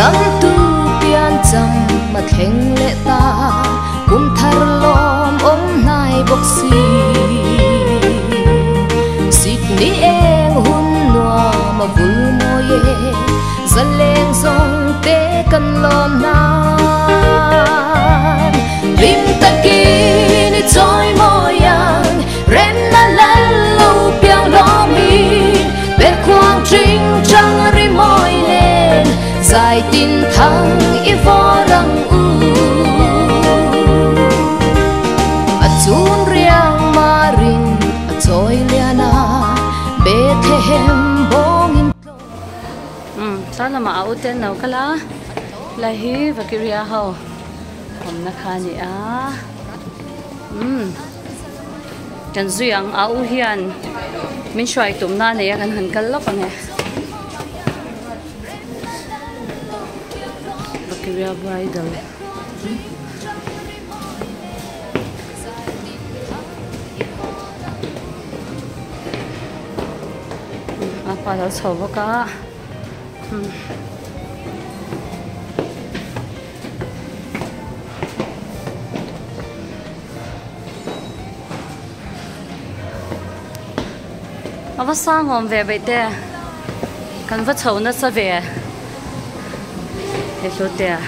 Chhandamtu piancham a thleng leh ta, kum thar lawm awm hnai bawk si. Sikni eng hun nuam a vul mawi e, zaleng zawng te kan lawm nan. Hlim takin i chawi mawi ang, remna lal lo piang lawmin, perkhuang ṭing ṭang ri mawi nen, zai tin thang i vawr ang u. A chun riang marin a chawi lian a, Bethlehem bawngin tlawm. Umm chuan lamah a uten lo kal a, helai hi Vakiria ho awmna kha a ni a, umm kan zui ang a u hian min hruai tumna a nei a kan han kal lawk ang e. Vakiria bridal. A pa lo chho bawk a umm. A va sang awm ve beih te kan va chho nasa ve he hlute a.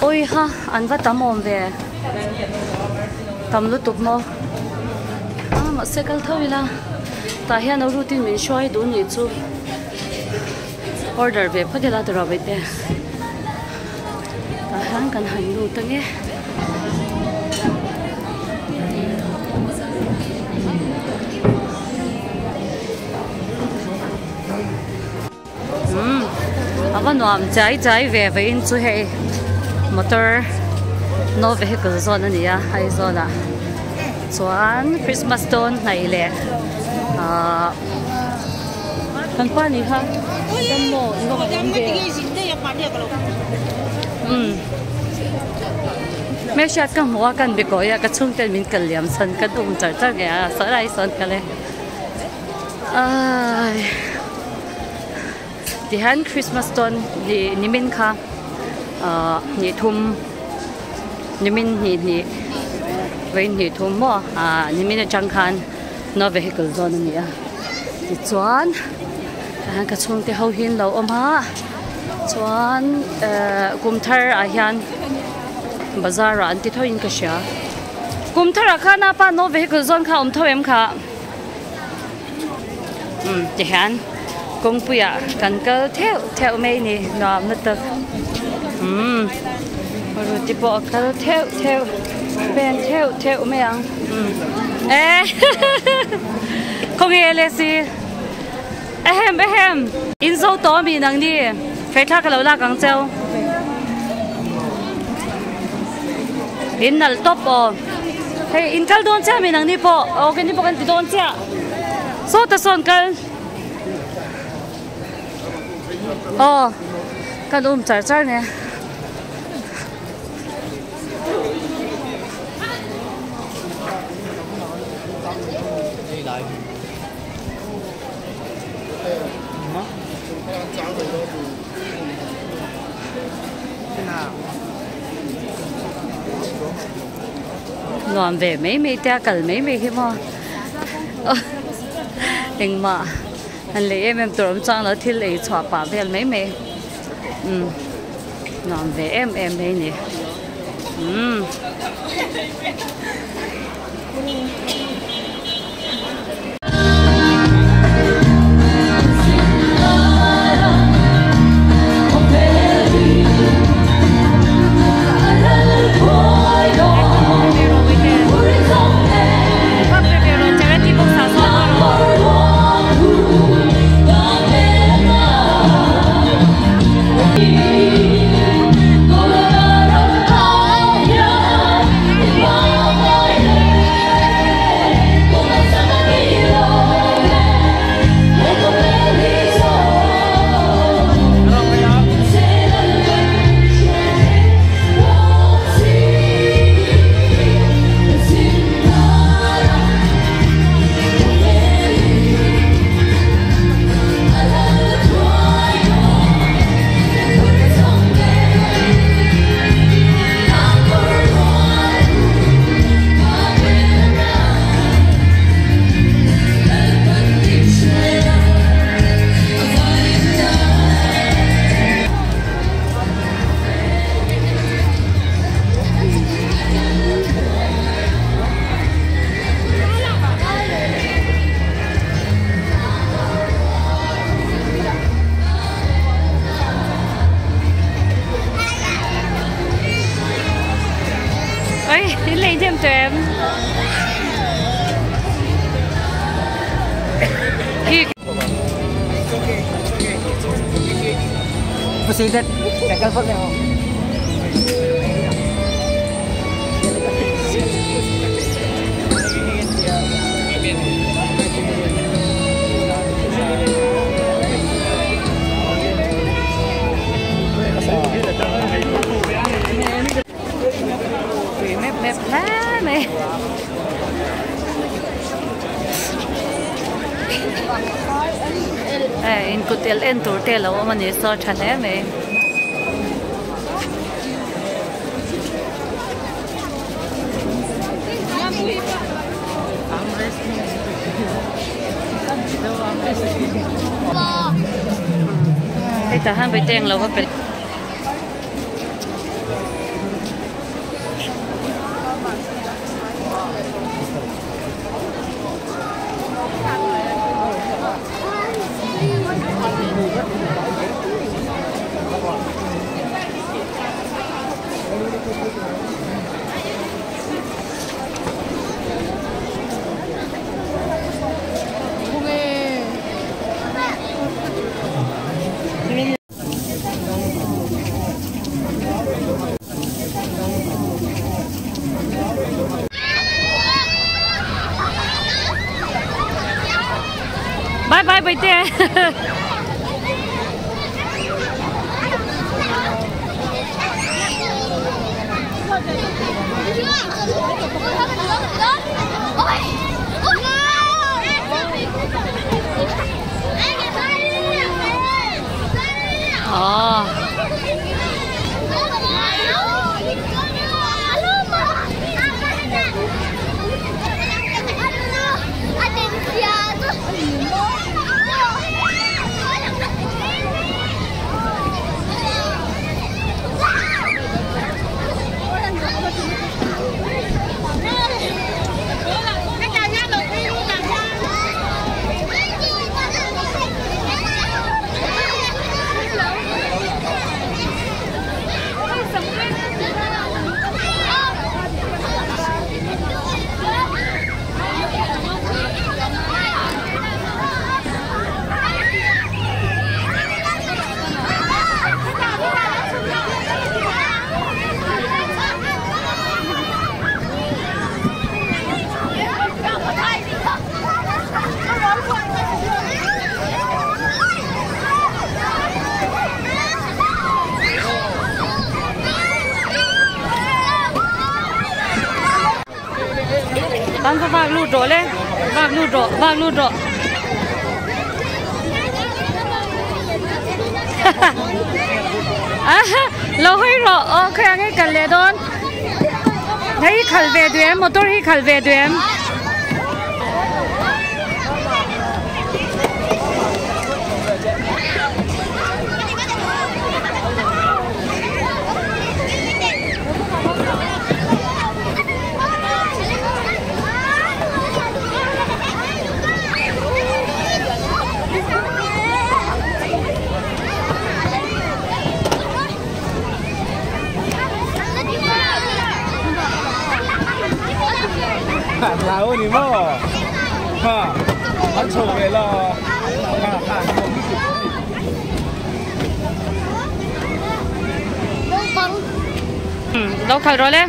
Awiha an va tam awm ve tam lutuk maw a mahse kal tho ila tah hian a route in min hruai duh nih chu order ve phawt ila tiraw vaih te tah hian kan han lut ange. Umm a va nuam chai chai ve vawiin chu hei motor no vehicle zawn a ni a Aizawl ah chuan Christmas dawn hnaih leh ahh kan pa nih kha dam maw in va awm ve umm hmelhriat ka hmu a kan be kawi a ka chhungten min kal liam chhan ka dum char char ngei a sawi lai sawn kal e. Aii tihian Christmas dawn ni nimin kha ahh hnih thum nimin hnih hnih vawiin hnih thum maw ahh nimin atang khan no vehicle zawn a ni a tichuan tihian ka chhungte ho hi an lo awm a chuan ehh kum thar ah hian bazar ah an ti tho in ka hria kum thar ah khan a pa no vehicle zawn kha a awm tho em kha. Umm tihian kawngpuiah kan kal theuh theuh mai ni nuam lutuk umm ruti pawh a kal theuh theuh pen theuh theuh mai ang umm eh khawnge le si ehem ehem in zo tawh ami nang ni hreithla ka lo lak ang cheu in nalh tawp aw. Hei in kal dawn chiah mi nang ni pawh aw keini pawh kan ti dawn chiah sawta sawn kal aw kan um char char nia. Nuam ve mai mai te a kal mai mai hi maw engmah han lei em em tur awm chuang lo thil ei chhuah pah vel mai mai umm nuam ve em em mai a ni umm. Tui mep mep hle mai. Hei inkut elh en tur te a lo awm a ni saw tha hle mai. Hei tah hian vawi teng lo va pel. Bye bye Baite. Aww. Tan va vak lut rawh le vak lut rawh vak lut rawh lo hawi rawh aw khawi ang e kal leh dawn hei khal ve duh em motor hi khal ve duh em. Lo khalh rawh le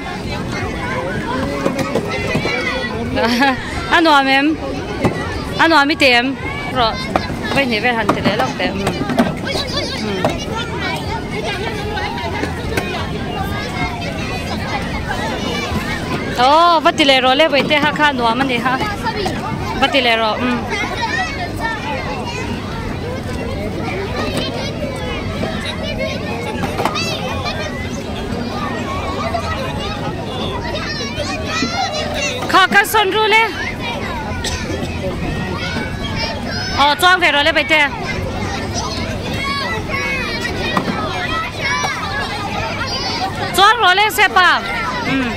a nuam em a nuam i ti em rawh vawihnih vel han ti leh lawk teh aw va ti leh rawh le vawihte ha kha a nuam a ni ha va ti leh rawh umm. Kha kal sawn ru le aw chuang ve rawh le Baite. Chuang rawh le Sepa. Um.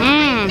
Um.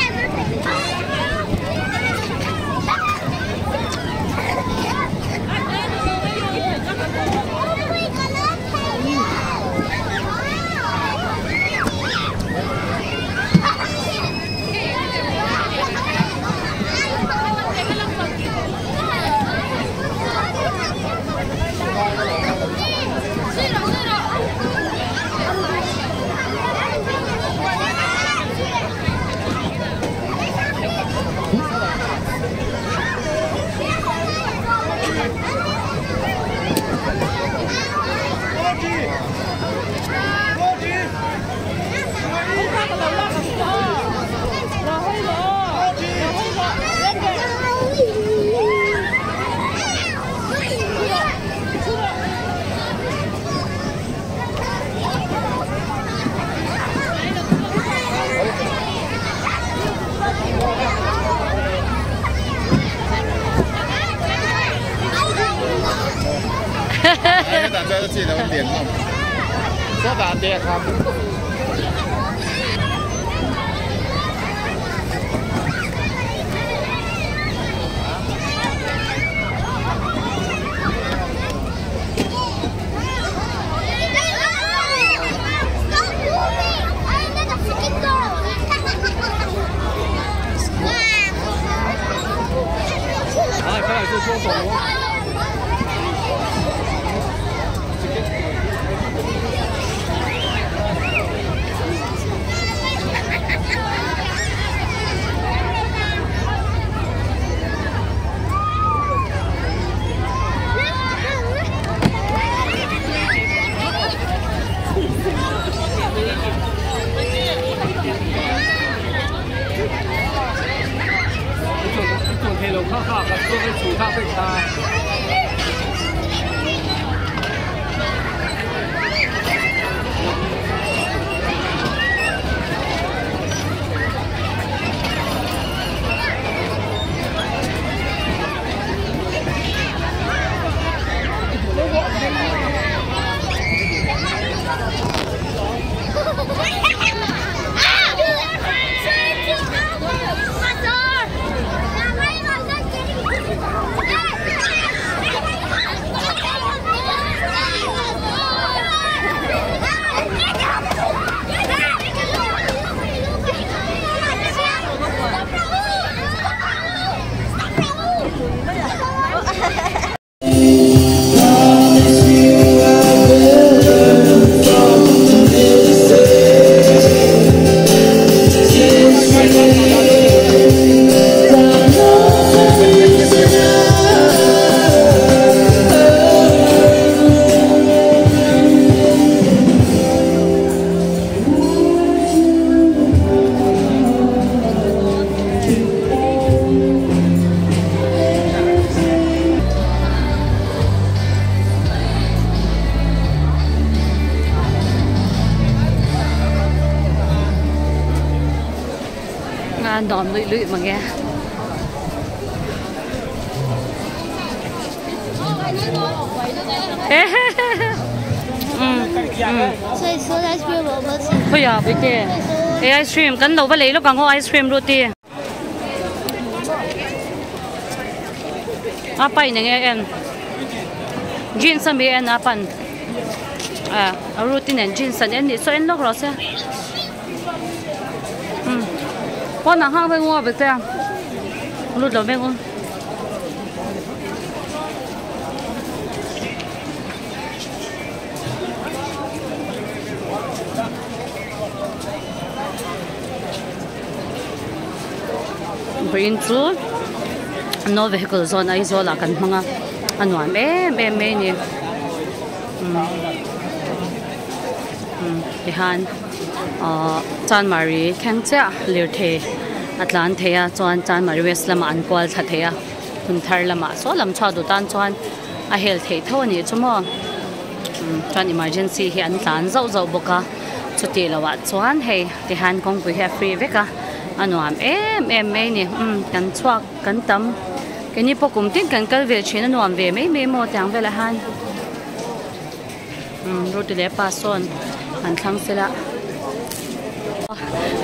Nuam luih luih mang e. Ice cream kan lo va lei lawk ang aw ice cream ruti. A pain enge en jeans ami en a pan a ruti nen jeans an en nih saw en lawk rawh se. Pawn ah nghak vek ngu a bete a lut lo vek u. Vawiin chu no vehicle zawn Aizawl ah kan hmang a a nuam em em mai a ni tihian ahh chanmari thleng chiah lirthei a tlan thei a chuan chanmari west lamah an kual thla thei a hun thar lamah saw lam chhuak duh tan chuan a hel theih tho a nih chu maw chuan emergency hi an tlan zauh zauh bawk a chutih loh ah chuan hei tihian kawngpui hi a free vek a a nuam em em mai a ni umm kan chhuak kan tam keini pawh kum tin kan kal ve thin a nuam ve mai mai maw tiang velah hian. Ruti leh pa sawn an thlang sela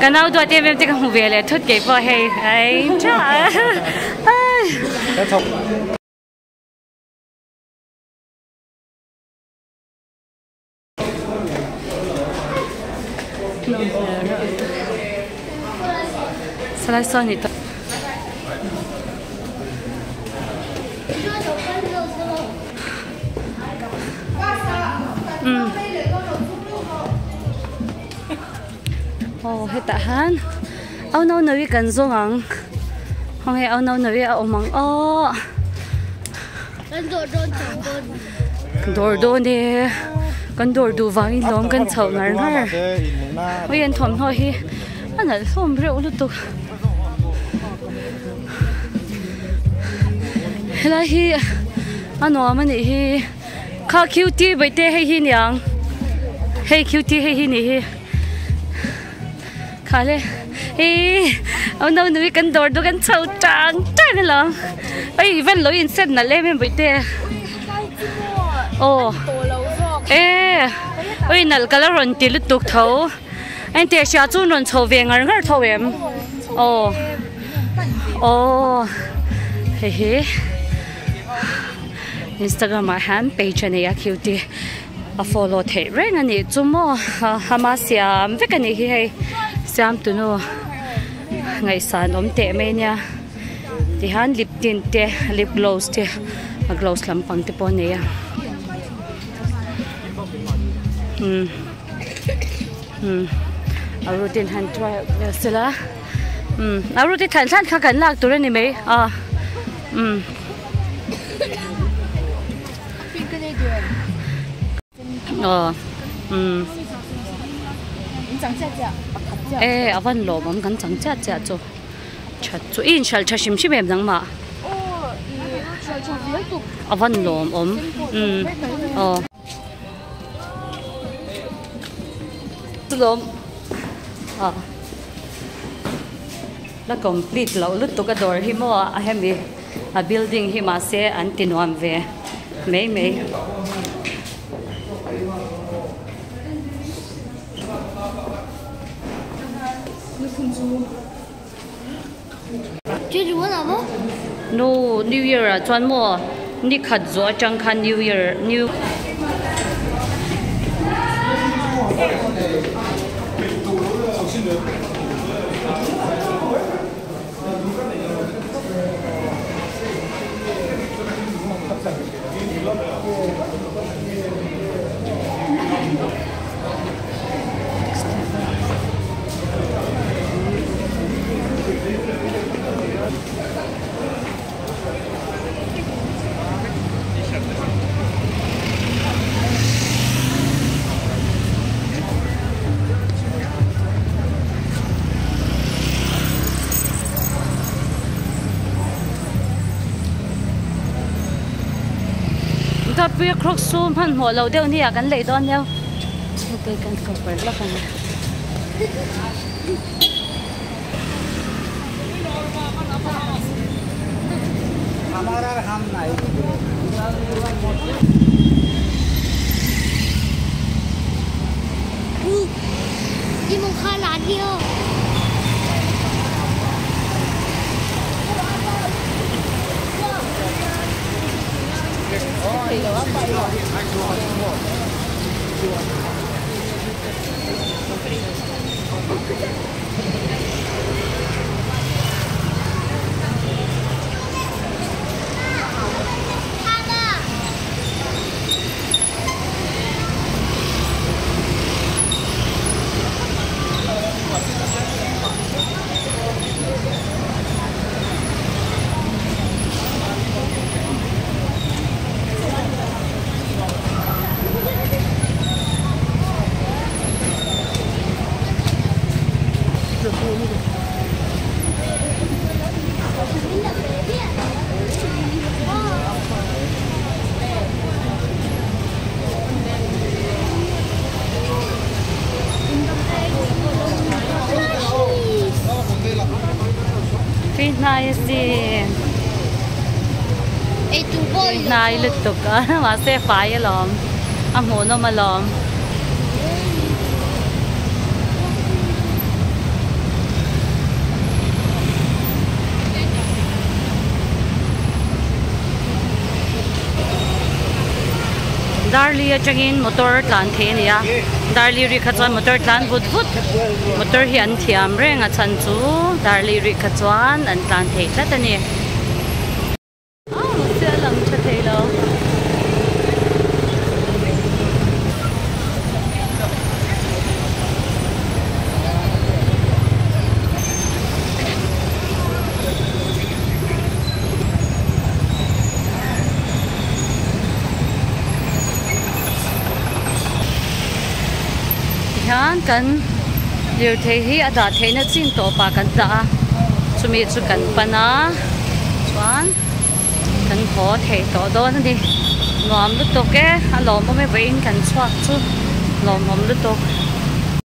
ka nau duat em em te ka hmu ve leh thut kei pawh hei ai tha ai. Salai sawn ni tawh. Aw hetah hian au no no hi kan zawng ang khawnge au no no hi a awm ang aw dawr dawn e kan dawr duh vangin lawm kan chhoh ngar ngar hei an thawmhnaw hi a nalh hlawm reuh lutuk. Helai hi a nuam a nih hi kha cutie bawihte hei hi niang hei cutie hei hi nih hi kha le ihh a no nui kan dawr duh kan chho tang tang alawm hei even lo in set nalh em em bawihte aw. Ui nalh ka la rawn ti lutuk tho. Engtia hria chu an rawn chho ve ngar ngar tho em? Aw aw hei hi Instagram ah hian page a nei a cutie a follow theih reng a nih chu maw ama siam vek a nih hi hei siam tunu ngaihsan awm teh mai ania tihian lip tint te lip gloss te a gloss lampang te pawh a nei a umm umm a routine han try vel sela umm a routine thlan thlan kha kan lak tur a ni mai a umm. Aw umm e a van lawm awm kan chang chiah chiah chu that chu i inhralh tha hrim hrim em nangmah a van lawm awm umm aw lawm a la complete loh lutuk a dawr hi maw a hemi. A building hi mahse an ti nuam ve mai mai. No new year ah chuan maw ni khat zawh atang khan new year new. Puia khrawk chu hmanhmawh lo deuh nia kan lei dawn nia okay kan cover lawk ang. Tui hnai a sin tui hnai lutuk a mahse fai alawm a hmuhnawm alawm. Darli atangin motor tlan thei a ni a Darli ri kha chuan motor tlan vut vut motor hi an thiam reng a chhan chu Darli ri kha chuan an tlan thei tlat a ni. Mahse a lang tha thei lo. Tihian kan lirthei hi a dah theihna chin tawpah kan dah a chumi chu kan pan a chuan kan haw thei tawh dawn a ni nuam lutuk e a lawmawm e vawiin kan chhuak chu lawmawm lutuk.